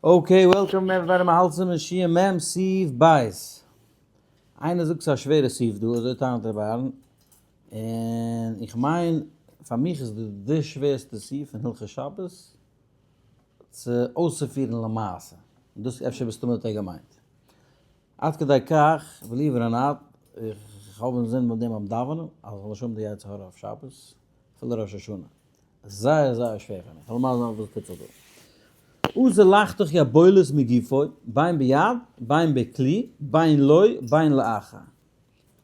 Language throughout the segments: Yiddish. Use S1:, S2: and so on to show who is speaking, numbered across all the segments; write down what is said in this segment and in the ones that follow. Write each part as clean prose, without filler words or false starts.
S1: Okay, welcome everybody, מ'האלט זיך אין שיעור מ' סעיף ב'. איינער זאגט ס'איז א שווערע סעיף דא, אזוי טענה'ט רבי אהרן, און איך מיין פאר מיך איז דאס די שווערסטע סעיף אין הלכות שבת צו אויסצופירן למעשה, און דאס אפשר מסתמא האט ער געמיינט. עד כדי כך, believe it or not, איך האב אינזין מיט דעם ביים דאווענען, אז איך זאל נישט האבן די יצר הרע אויף שבת, אפילו ראש השנה. זייער זייער שווער פאר מיך, כ'וועל מסביר זיין וואס טוט זיך דא. אסור לחתוך יבולת מגופו, בין ביד, בין בכלי, בין לו, בין לאחר.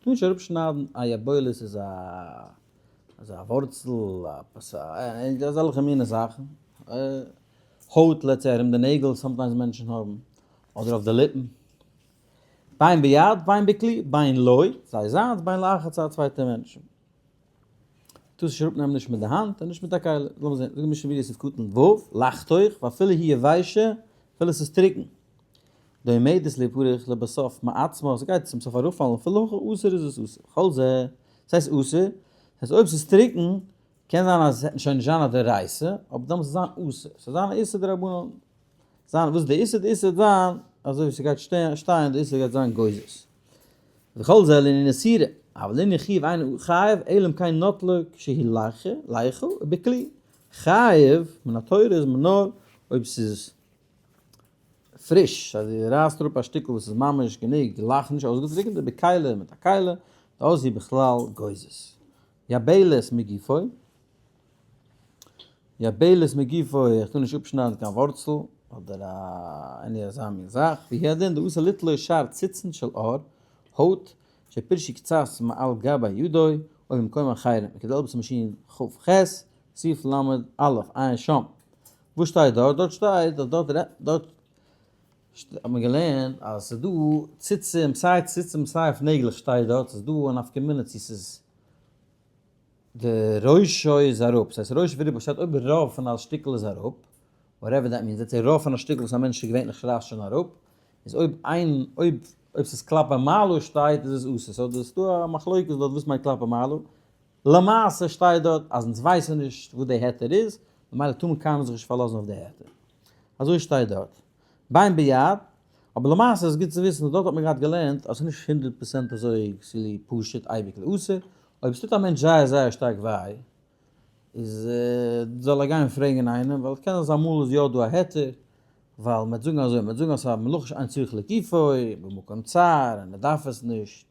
S1: טאר נישט אראפשניידן א יבולת איז א אזא ווארצל, אזעלכע מיני זאכן, הויט let's say ארום די נעגל sometimes מענטשן האבן, אדער אויף די ליפן. בין ביד, בין בכלי, בין לו, סיי זיינס, בין לאחר צו א צווייטע מענטש. טארסט נישט אראפנעמען נישט מיט די האנט און נישט מיט א כלי. לאמיר זען, זאגט משנה ברורה סעיף קטן ו', לחתוך, ואפילו היא יבשה, אפילו עס איז טרוקן. דעומדת ליפרך לבסוף מעצמה, עס גייט צום סוף אראפפאלן, אפילו הכי אסור איז עס אסור. כל זה, עס הייסט אסור, עס הייסט אויב עס איז טרוקן, קען זיין אז עס וועט שוין נישט זיין א דאורייתא, אבער דאן מוז עס זיין אסור. עס זאל זיין א איסור דרבנן. זיין וואס די איסור די איסור וועט זיין אזוי ווי ס'גייט שטיין די איסור גייט זיין גוזז וכל זה לענין איסורא אבל לענין חיוב אינו חייב אלא אם כן נטלו כשהיא לחה ליחה ובכלי חייב מן התורה איז מען נאר אויב ס'איז פריש אז דו רייסט אראפ א שטיקל וואס איז ממש גענוג לח נישט אויסגעטריקענט ובכלי מיט א כלי דאס איז בכלל גוזז יבלת מגופו. יבלת מגופו, איך טאר נישט אפשניידן קיין ווארצל אדער א any אזא מין זאך, והוא הדין דאסור ליטול שער ציצין של עור, הויט, שפירשו קצת מעל גבי ידו, או במקום אחרים, וכדלבש משין כ ח, סעיף ל א, עיין שם. וואס שטייט דארט? דארט שטייט אז דארט דארט האט מען געלערנט אז ס'איז דא ציצים, סיי ציצים סיי אויף נעגלעך שטייט דארט, ס'איז דא א נפקא מינה צו ס'איז די ראשו איז אראפ, ס'הייסט ראשו ורובו שטייט אויב רוב פון א שטיקל איז אראפ, whatever that means, let's say רוב פון א שטיקל וואס א מענטש געווענליך רייסט שוין אראפ, איז אויב איין אויב אויב ס'איז כלפי מעלה שטייט איז עס אסור, so דאס איז דא א מחלוקת דארט וואס מיינט כלפי מעלה, למעשה שטייט דארט אז אונז ווייסן נישט וואס די היתר איז, ממילא טאר מען קיינמאל זיך נישט פארלאזן אויף די היתר. אזוי שטייט דארט. בין ביד, אבער למעשה איז גוט צו וויסן אז דארט האט מען געהאט געלערנט אז ס'איז נישט 100% אזוי סילי פשוט אייביג לאסור, אויב עס טוט א מענטש זייער זייער שטארק וויי, איז זאל ער גיין פרעגן איינעם, ווייל קען זיין אז אמאל איז יא דא א היתר, ווייל מ'וועט זאגן אזוי, מ'וועט זאגן אז ס'איז א מלאכה שאין צריך לגופו, במקום צער, און מ'דארף עס נישט.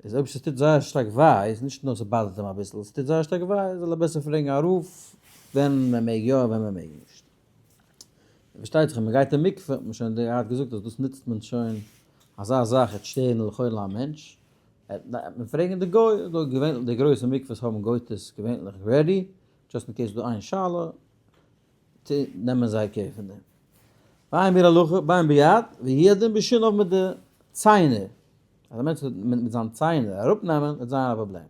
S1: איז אויב ס'טוט זייער שטארק וויי, איז נישט נאר ס' bother ט אים אביסל, ס'טוט זייער שטארק וויי, זאל ער בעסער פרעגן א רב ווען מ'מעג יא און ווען מ'מעג נישט. און פארשטייט זיך ווען מ'גייט אין מקווה, האט מען שוין געהאט געזאגט אז דאס נוצט מען שוין אזא זאך וועט שטערן לכאורה א מענטש, וועט מען פרעגן די גוי, דא געווענליך די גרויסע מקווה'ס האבן גוי'טעס געווענליך ready, just in case איז דא איין שאלה, נעמען זיי care פון דעם. ועיין ביאור הלכה, בין ביד, והוא הדין בשיניו מיט די ציינער, אז א מענטש וועט מיט זיין ציינער אראפנעמען וועט זיין א פראבלעם.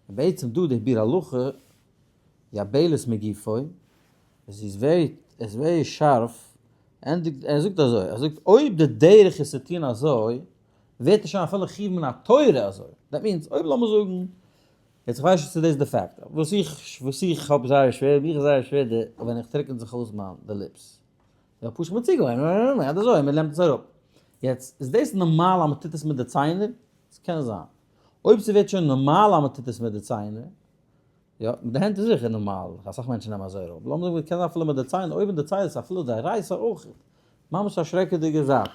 S1: און בעצם דא די ביאור הלכה, יבלת מגופו, עס איז very, עס איז very שארף, ענדיגט, ער זאגט אזוי, ער זאגט אויב די דרך איז צו טון אזוי, ווערט עס שוין אפילו חיוב מן התורה אזוי, that means אויב לאמיר זאגן, יעצט איך ווייס נישט צו דאס איז די פאקט, וואס איך, וואס איך האב זייער שווער, מיך איז זייער שווער די, ווען איך טריקען זיך אויס מיין די lips, יא פשוט מיט צוגעוואוינט, אזוי, מען נעמט עס אראפ, יעצט איז דאס נארמאל אז מען טוט עס מיט די ציינער? עס קען זיין, אויב ס'ווערט שוין נארמאל אז מען טוט עס מיט די ציינער, יא, מיט די הענט איז זיכער נארמאל, אסאך מענטשן נעמען אזוי אראפ, לאמיר זאגן מ'קען אפילו מיט די ציין, אויב אין די ציין איז אפילו דאורייתא אויך, ממש א שרעקעדיגע זאך.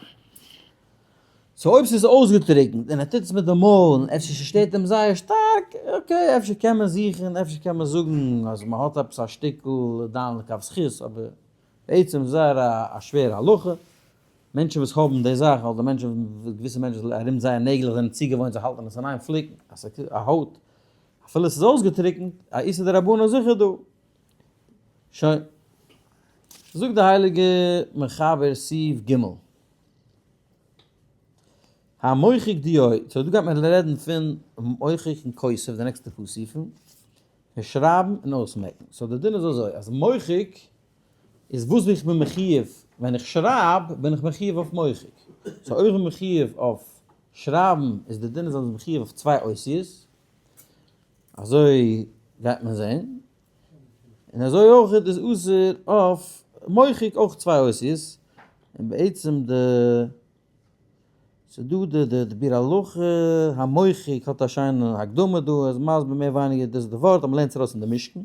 S1: so אויב ס'איז אויסגעטריקנט און ער טוט עס מיט די מויל און אפשר ס'שטערט אים זייער שטארק, okay אפשר קען מען זוכן, אפשר קען מען זאגן אז מ'האט עפעס א שטיקל דן לכף זכות, אבער בעצם איז זייער א שווערע הלכה, מענטשן וואס האבן די זאך, אדער מענטשן, געוויסע מענטשן ארום זייער נעגלעך זענען צוגעוואוינט זיי האלטן עס אין איין פליקן, אז א הויט אפילו עס איז אויסגעטריקנט, א איסור דרבנן איז זיכער דא. שוין. זאגט די הייליגע מחבר סעיף ג'. המוחק דיו, so דא גייט מען רעדן פון מוחק און כותב די נעקסטע פאר סעיפים, פון שרייבן און אויסמעקן. so די דין איז אזוי, אז מוחק איז וואס איך בין מחיוב ווען איך שרייב, בין איך מחיוב אויף מוחק. so אויב איך בין מחיוב אויף שרייבן איז די דין אז מ'איז מחיוב אויף צוויי אותיות, אזוי גייט מען זען, און אזוי אויך איז אסור אויף. מוחק אויך צוויי אותיות, און בעצם די, ס'איז דא די די די ביאור הלכה המוחק האט א שיינע הקדמה דא, ער איז מסביר מער ווייניגער דאס איז די ווארט אז מ'לערנט עס ארויס אין די משכן,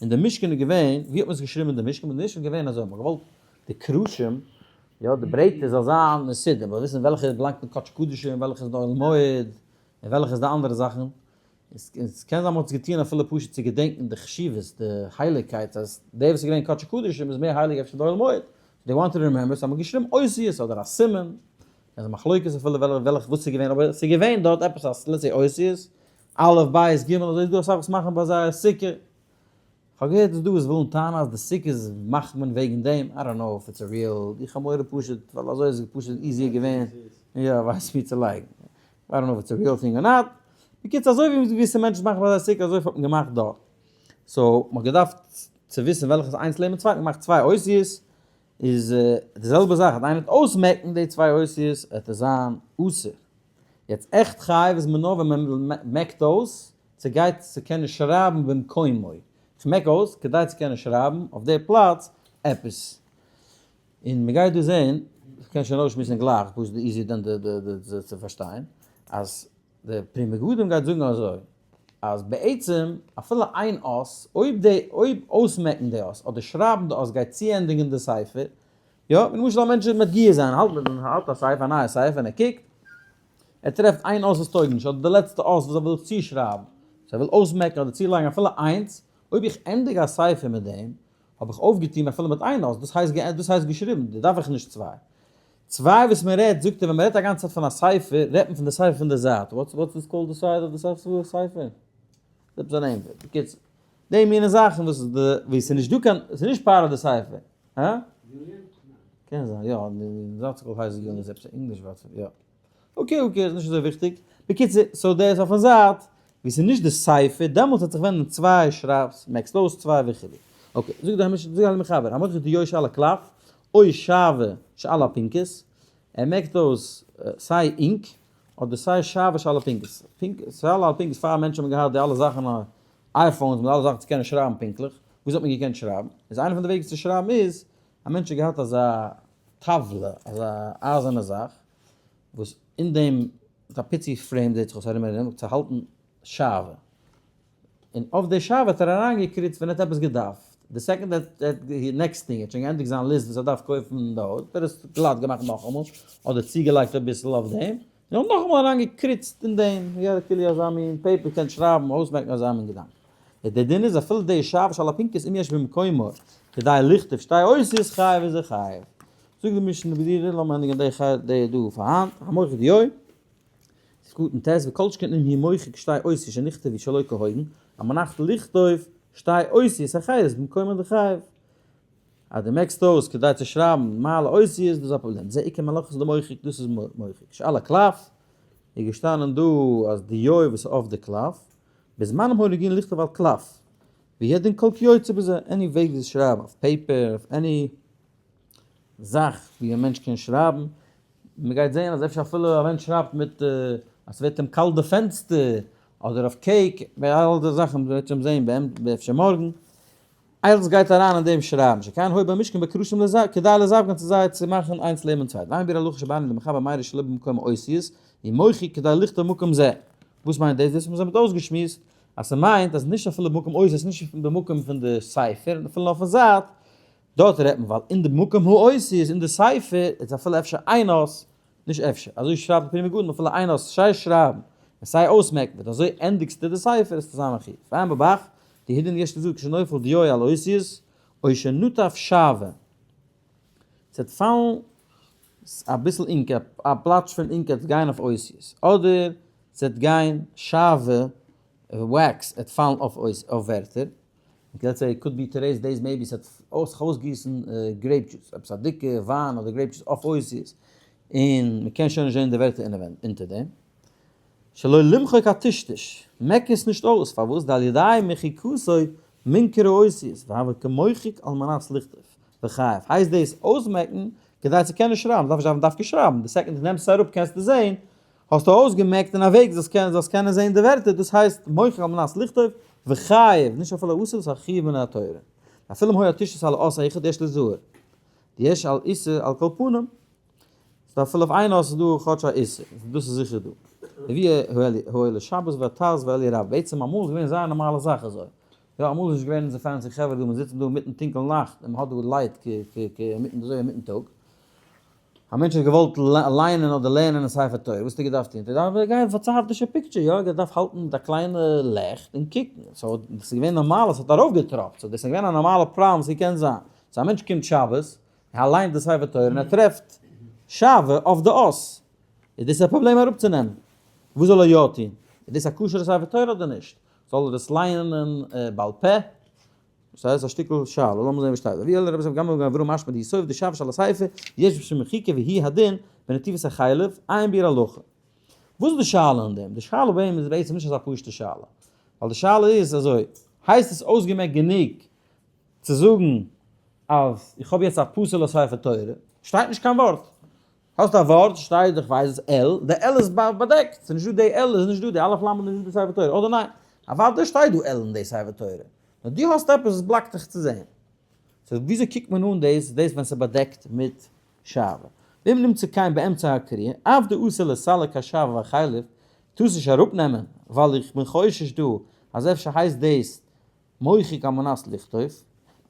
S1: און די משכן איז געווען, ווי האט מען עס געשריבן אין די משכן? אין די משכן איז געווען אזוי, מ'האט געוואלט די קרשים, יא די ברעטער זאל זיין מסודר, מ'זאל וויסן וועלכע איז באלאנגט אין קדש קדשים און וועלכע איז אין אוהל מועד, און וועלכע איז די אנדערע זאכן, עס קען זיין מ'האט עס געטון אפילו פשוט צו געדענקן די חשיבות, די הייליגקייט, אז דער וואס איז געווען קדשי קדשים איז מער הייליג אפשר די אוהל מועד, they want to remember, so האט מען געשריבן אותיות אדער א סימן, עס איז מחלוקת אפילו וועלכע וואס ס'איז געווען, אבער עס איז געווען דארט עפעס א let's say אותיות, א' ב' ג', אזוי איז דא אסאך וואס מאכן ביי זייער סוכה, כ'האב געהערט איז דא וואס ווילן טענה'ן אז די סוכות מאכט מען וועגן דעם, I don't know if it's a real, איך האב מורא פשוט ווייל אזוי איז פשוט easier געווען, יא ווייסט ווי צו לייגן, I don't know if it's a real thing or not, בקיצור אזוי ווי געוויסע מענטשן מאכן ביי זיי סוכה אזוי האט מען געמאכט דארט, so מ'האט געדארפט צו וויסן וועלכע איז איינס לעבן צווייטן געמאכט צוויי אותיות, איז די זעלבע זאך אז איינער וועט אויסמעקן די צוויי אותיות וועט עס זיין אסור, יעצט עכט חייב איז מען נאר ווען מען מעקט אויס צו גייט צו קענען שרייבן במקומו, כ'מעק אויס כדי צו קענען שרייבן אויף די פלאץ עפעס, און מ'גייט דא זעהן, כ'קען שוין אויסשמועסן גלייך, פשוט easier דען די צו פארשטיין, אז די פרי מגדים גייט זאגן אזוי, אז בעצם אפילו איין אות, אויב די אויב אויסמעקן די אות אדער שרייבן די אות גייט צוענדיגן די ספר, יא, ווי למשל א מענטש איז מגיה זיין, האלט האלט א ספר, א נייע ספר, און ער קוקט, ער טרעפט איין אות וואס טויג נישט, אדער די לעצטע אות וואס ער וויל צושרייבן, so ער וויל אויסמעקן אדער צולייגן אפילו איינס, אויב איך ענדיג א ספר מיט דעם, האב איך אויפגעטון אפילו מיט איין אות, דאס הייסט דאס הייסט געשריבן, דא דארף איך נישט צוויי. צוויי וואס מען רעדט, זאגט ער, ווען מען רעדט א גאנצע צייט פון א ספר, רעדט מען פון די ספר פון די זייט, what's what's this called the side of the ספר? ספר? עפעס א name פאר, בקיצור, די מינע זאכן וואס איז די, ווי עס איז נישט דא קיין, עס איז נישט part of די ספר, הא? קען זיין, יא, די זאצקל הייסט גיליון איז עפעס א ענגליש ווארט פאר, יא. okay okay, איז נישט אזוי וויכטיג. בקיצור, so דער איז אויפן זייט ווי ס'איז נישט די ספר, דעמאלטס וועט זיך ווענדן צוויי שרייבסט, מעקסט אויס צוויי וכו'. okay, זאגט דער המשנה, זאגט דער מחבר, המוחק דיו שעל הקלף, או שעוה שעל הפנקס, ער מעקט אויס סיי ink אדער סיי שעוה שעל הפנקס. שעל הפנקס פאר מענטשן האבן געהאט די אלע זאכן iPhones מיט אלע זאכן צו קענען שרייבן פונקטליך, וואס האט מען געקענט שרייבן? איז איינע פון די וועגן צו שרייבן איז, א מענטש האט געהאט אזא טאוולע, אזא אייזערנע זאך, וואס אין דעם איז א פיצי frame זעט זיך אויס ארום און ארום צו האלטן שעוה, און אויף די שעוה האט ער אריינגעקריצט ווען ער האט עפעס געדארפט, די second ער האט next thing ער האט שוין געענדיגט זיין list וואס ער דארף קויפן אין די הויז האט ער עס גלאט געמאכט נאכאמאל, אדער צוגעלייגט אביסל אויף דעם, און האט נאכאמאל אריינגעקריצט אין דעם, יא כאילו אזא מין paper קען שרייבן אויסמעקן אזא מין געדאנק. איז דער דין איז אפילו די שעוה שעל הפנקס אם יש במקומו כדי לכתוב שתי אותיות חייב איז ער חייב. זאגט די משנה ברורה לאמיר ענדיגן די חלק די דא פאר היינט, המוחק דיו, ס'איז קטן ט' וכל שכן אם הוא מוחק שתי אותיות שנכתבו שלא כהוגן, על מנת לכתוב שתי אותיות אחרות במקומן דחייב. אז דו מעקסט אויס כדי צו שרייבן מעלה אותיות דאס איז א פראבלעם, זה עיקר מלאכת די מוחק, דאס איז מוחק שעל הקלף, איז געשטאנען דא אז דיו וואס איז אויף די קלף, בזמנם היו נוהגין לכתוב על קלף, והוא הדין כל כיוצא בזה, any וועג ווי צו שרייבן אויף paper, אויף any זאך ווי א מענטש קען שרייבן, מען גייט זען אז אפשר אפילו א מענטש שרייבט מיט אז ס'ווערט אים קאלט די פענסטער, אדער אויף cake, ביי אלע די זאכן וועט שוין זען אפשר מארגן, אלס גייט אריין אין דעם שרייבן שכן הוי במשכן בקרשים לזה כדי לזווגן צו זיי צו מאכן איינס לעבן צווייטן ועיין ביאור הלכה שבאנו למחבר מאיר שלא במקום האותיות ומוחק כדי לכתוב מקום זה וואס מיינט דאס? דאס האבן זיי מיט אויסגעשמועסט אז ס'מיינט אז נישט אפילו במקום אותיות נישט במקום פון די ספר אפילו אויפן זייט דארט רעדט מען ווייל אין די מקום האותיות אין די ספר איז אפילו אפשר איין אות נישט אפשר, אזוי שרייבט די פרי מגדים אפילו איין אות סיי שרייבן און סיי אויסמעקן וועט אזוי ענדיגסטו די ספר עס צוזאמען חיוב. ועיין בבח די הידען יש לזהות כשנופל דיו על אותיות או שנטף שעוה ס'וועט פאלן אביסל ink א פלאטש פון ink וועט גיין אויף אותיות אדער ס'וועט גיין שעוה wax וועט פאלן אויף ווערטער let's say could be today's days maybe ס'האט זיך אויסגיסן grape juice, עפעס א דיקע וויין אדער grape juice אויף אותיות, און מ'קען שוין נישט זען די ווערטער אונטער דעם. שלא למחוק הטשטוש, מעק עס נישט אויס, פארוואס? דעל ידי מחיקתו מינכר האותיות, והוה כמוחק על מנת לכתוב, וחייב, הייסט דאס אויסמעקן כדי צו קענען שרייבן, דארף נישט דווקא שרייבן, די second דו נעמסט עס אראפ קענסטו זען, האסטו אויסגעמעקט אין א וועג זאלסט קענען זאלסט קענען זען די ווערטער, דאס הייסט מוחק על מנת לכתוב, וחייב, נישט אפילו אסור, דאס איז א חיוב מן התורה. אפילו אם היה טשטוש על אות אחד יש לזהר. דיש על איסור על כל פנים, ס'דא אפילו אויף איין אות איז דא כאטש א איסור, דאס איז זיכער דא. ווי האלה שבת והטז ואלי רב, בעצם אמאל איז געווען זייער נארמאלע זאך אזוי. יא אמאל איז נישט געווען אונזער fancy חברה דא, מ'זיצן דא אינמיטן טונקל נאכט און מ'האט דא light כ כ כ אינמיטן אזוי אינמיטן טאג. א מענטש האט געוואלט ליינען אדער לערנען אין ספר תורה, וואס האט ער געדארפט טון? האט ער געדארפט גיין פארצייטישע picture, יא, ער האט געדארפט האלטן מיט א קליינע לעכט און קוקן, so דאס איז געווען נארמאל אז ס'האט ארויפגעטראפט, so דאס איז געווען א נארמאלע פראבלעם וואס געקענט זיין. so א מענטש קומט שבת, ער ליינט די ספר תורה און ער טרעפט שעוה אויף די אות, איז דאס א פראבלעם אראפצונעמען? וואס זאל ער יא טון? איז דאס א כשר'ע ספר תורה אדער נישט? זאל ער עס ליינען בעל פה? דאס הייסט א שטיקל שאלה, לאמיר זען וואס שטייט דא. ווי אלע רבי'ס האבן גמ' געווען אברהם משמע די יסוד די שעוה של הספר, יש בשום מחיקה והיא הדין בנתיבות החלב, עיין ביר הלכה. וואס איז די שאלה אין דעם? די שאלה ביי אים איז בעצם נישט אזא פשוט'ע שאלה. ווייל די שאלה איז אזוי, הייסט עס אויסגעמעקט גענוג צו זאגן אז איך האב יעצט א פסול'ע ספר תורה, שטייט נישט קיין ווארט. האסט א ווארט, שטייט איך ווייס עס על, די על איז באדעקט, ס'איז נישט דא די על איז נישט דא, די אלף למד איז נישט דא ספר תורה, אדער ניין? אוודאי שטייט דא על אין די ספר תורה, נאר דו האסט עפעס וואס block ט דיך צו זען. so וויאזוי קוקט מען אן דאס דאס ווען ס'איז באדעקט מיט שעוה? ואם נמצא כן באמצע הקריאה, אף דאסור לסלק השעוה והחלב, טארסט נישט אראפנעמען, ווייל איך בין חושש דא אז אפשר הייסט דאס מוחק על מנת לכתוב,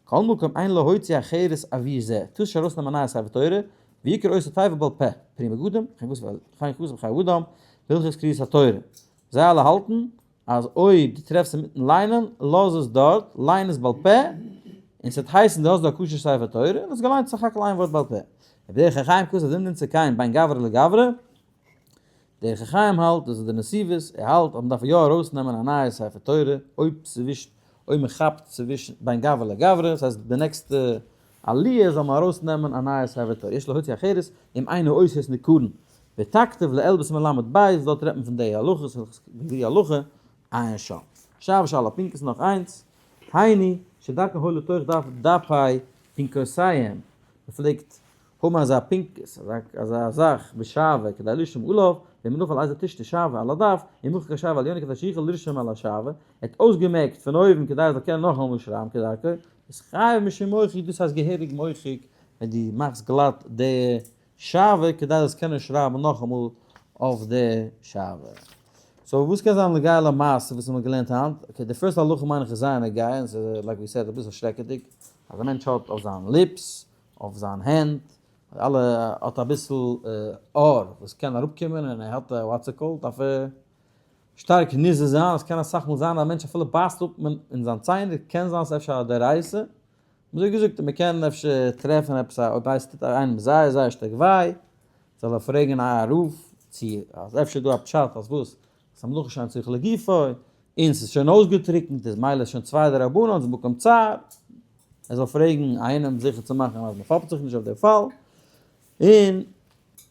S1: כל מקום אין להוציא אחרת עבור זה, טארסט נישט ארויסנעמען א נייע ספר תורה, ויקרא אותו תיבה בעל פה, פרי מגדים, וכן כתוב בחיי אדם, בהלכות קריאת התורה. זיי אלע האלטן אז אויב דו טרעפסט אינמיטן ליינען, לאז עס דארט, ליין עס בעל פה, און ס'וועט הייסן דו האסט דא א כשר ספר תורה, און האסט געליינט סך הכל איין ווארט בעל פה. ובדרך החיים כתוב אז אם נמצא כן בין גברא לגברא, דרך החיים האלט, דאס איז די נתיבות, ער האלט אז מ'דארף יא ארויסנעמען א נייע ספר תורה אויב צווישן, אויב מ'כאפט צווישן בין גברא לגברא, דאס הייסט די נעקסטע עליה זאל מען ארויסנעמען א נייע ספר תורה, יש להוציא אחרת אם אינו אותיות ניכרין, ותכתוב לעיל בסימן ל' ב', דארט רעדט מען פון די הלכות, הלכות גבירי הלכה, עיין שם. שעוה שעל הפנקס נאך איינס, היינו, שדרכן היו לתוך דף דפי פנקסיהם, מ'פלעגט האבן אזא פנקס, אזא זאך בשעוה כדי לרשום עליו, ואם נפל איזה טשטוש שעוה על הדף, ימחק השעוה העליונה כדי שיוכל לרשום על השעוה, ער האט אויסגעמעקט פון אויבן כדי ער זאל קענען נאכאמאל שרייבן כדרכו, איז חייב משום מוחק, דאס הייסט געהעריג מוחק ווען דו מאכסט גלאט די שעוה כדי זאלסט קענען שרייבן נאכאמאל אויף די שעוה. so וואס קען זיין נוגע למעשה וואס האמיר געלערנט היינט? okay די first הלכה מיין איך איז זייער נוגע און ס'איז like we said אביסל שרעקעדיג אז א מענטש האט אויף זיין lips אויף זיין הענט, אלע האט אביסל אור וואס קען אראפקומען און ער האט what's it called דארף ער שטארק נזהר זיין, עס קען אסאך מאל זיין אז א מענטש אפילו בייסט אפ אין זיין ציינער קען זיין ס'איז אפשר א דאורייתא, אזוי געזאגט מען קען אפשר טרעפן עפעס א אויב עס טוט איינעם זייער זייער שטארק וויי זאל ער פרעגן א רב צו אז אפשר איז דא א פשט אז וואס אז המלאכה שאין צריכה לגופו און ס'איז שוין אויסגעטריקנט איז מילא שוין צוויי דרבנן איז מקום צער, ער זאל פרעגן איינעם זיכער צו מאכן אז מ'פאפט זיך נישט אויף די פאל, און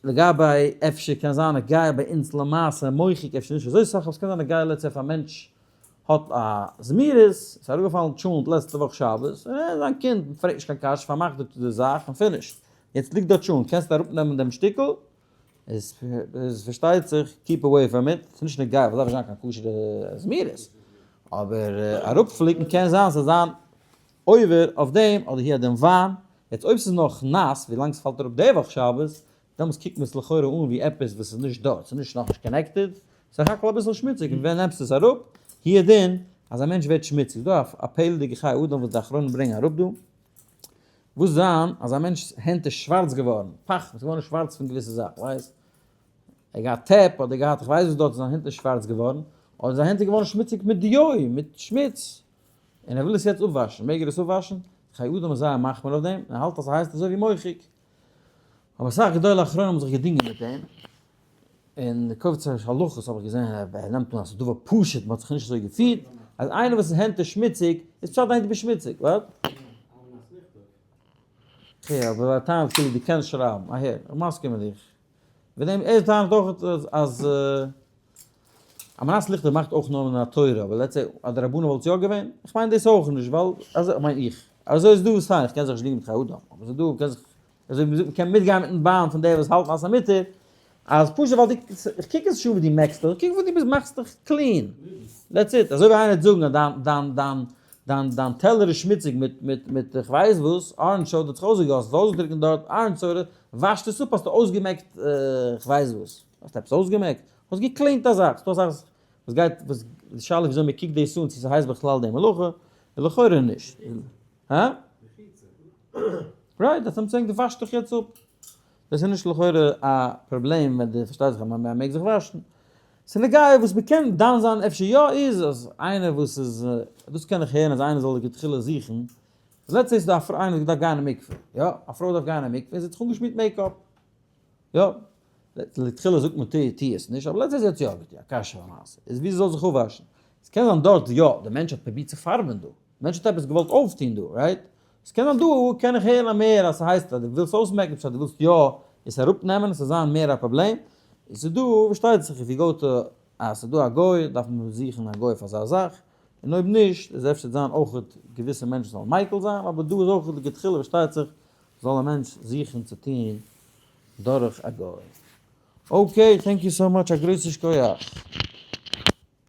S1: לגבי אפשר קען זיין נוגע ביי אונז למעשה מוחק אפשר נישט אזוי סאך אבער ס'קען זיין נוגע לעצ אויף א מענטש האט א זמירות, ס'איז אראפגעפאלן טשולנט לעצטע וואך שבת, און זיין קינד פרעגט נישט קיין קשיא פארמאכט די זאך און finished, יעצט ליגט דארט טשולנט קענסטו אראפנעמען דעם שטיקל איז פארשטייט זיך keep away from it, ס'איז נישט נוגע ווייל ס'דארף נישט זיין קיין כשר'ע זמירות, אבער אראפפליקן קען זיין ס'זאל זיין עובר אויף דעם אדער הוא הדין וויין, יעצט אויב ס'איז נאך נאס ווילאנג ס'פאלט אראפ די וואך שבת, דעמאלטס קוקט מען עס לכאורה אן ווי עפעס וואס איז נישט דארט, ס'איז נישט נאכנישט connected, ס'איז סך הכל אביסל שמוציג, און ווען נעמסטו עס אראפ, הוא הדין אז א מענטש ווערט שמוציג, ס'איז דא א פלא'דיגע חיי אדם וואס די אחרונים ברענגען אראפ דא, וואס זיין אז א מענטש'ס הענט איז שווארץ געווארן, פאך, ס'איז געווארן שווארץ פון געוויסע זאכן, ווייסט, ער האט געהאט טעפ, אדער געהאט איך ווייס וואס דארט, זיין הענט איז שווארץ געווארן, אדער זיין הענט איז געווארן שמוציג מיט דיו, מיט שמוץ, און ער וויל עס יעצט אפוואשן, מעג ער עס אפוואשן? חיי אדם איז זייער מחמיר אויף דעם, און ער האלט אז ס'הייסט אזוי ווי מוחק. אבער אסאך גדולי אחרונים האבן זיך געדינגען מיט אים, אין די קובץ הלכות האב איך געזען ער נעמט אן אז ס'איז דבר פשוט, מ'האט זיך נישט אזוי געפירט, אז איינער וואס איז הענט איז שמוציג, איז פשט דיין הענט איז שמוציג, what? okay, אבער ער טענה'ט כאילו דו קענסט שרייבן, אהער, איך מסכים מיט דיך. וועגן דעם, ער טענה'ט אויך אז על מנת לכתוב מאכט אויך נאר מן התורה, אבער let's say אז די רבנן וואלט יא געווען, איך מיין דאס אויך נישט, ווייל אזוי מיין איך, אזוי איז דא וואס טענה'ן, איך קען זיך נישט דינגען מיט חיי אדם, אבער ס'איז דא, קען זיך אזוי ווי מ'זאגט מ'קען מיטגיין מיטן באן פון די וואס האלטן אז ס'איז מותר, אז פשוט ווייל דו, איך קוק עס נישט אן ווי דו מעקסט דיך, איך קוק ווי דו ביסט מאכסט דיך clean, that's it, אזוי ווי איינער וועט זאגן אז דיין דיין דיין. דיין דיין טעלער איז שמוציג מיט מיט מיט איך ווייס וואס, orange soda האט זיך אויסגעגאסן, ס'איז אויסגעטריקנט דארט, orange soda, וואשט עס אפ האסטו אויסגעמעקט איך ווייס וואס. האסט עפעס אויסגעמעקט? האסט גע clean ט א זאך. ס'דא א זאך וואס גייט וואס די שאלה איז וויאזוי מ'קוקט דאס אן צו ס'הייסט בכלל די מלאכה, איז לכאורה נישט. הא? right, that's I'm saying דו וואשסט דיך יעצט אפ. דאס איז נישט לכאורה א פראבלעם ווען דו פארשטייט זיך אז מען מעג זיך וואשן. ס'איז נוגע וואס מ'קען דן זיין אפשר יא איז אז איינער וואס איז, דאס קען איך הערן אז איינער זאל לכתחילה זוכן, let's say ס'איז דא א פרוי איינער וואס דארף גיין אין מקווה, יא, א פרוי דארף גיין אין מקווה און זי האט זיך אנגעשמירט makeup, יא, לכתחילה זאגט מען טו טו עס נישט, אבער let's say זי האט יא געטון, א קשיא למעשה, איז ווי זי זאל זיך אפוואשן. ס'קען זיין דארט יא, די מענטש האט פרובירט צו פארבען דא, מענטש האט עפעס געוואלט אויפטון דא, right? ס'קען זיין דא קען איך הערן א מער אז ס'הייסט אז דו ווילסט אויסמעקן פשט דו ווילסט יא עס אראפנעמען עס זאל זיין מער א פראבלעם, און ס'איז דא פארשטייט זיך if you go to אז ס'איז דא א גוי דארף מען זוכן א גוי פאר אזא זאך, און אויב נישט איז אפשר זיין אויכעט געוויסע מענטשן זאלן מיקל זיין, אבער דא איז אויכעט לכתחילה פארשטייט זיך זאל א מענטש זוכן צו טון דורך א גוי. okay, thank you so much, א גרויסע שכוח.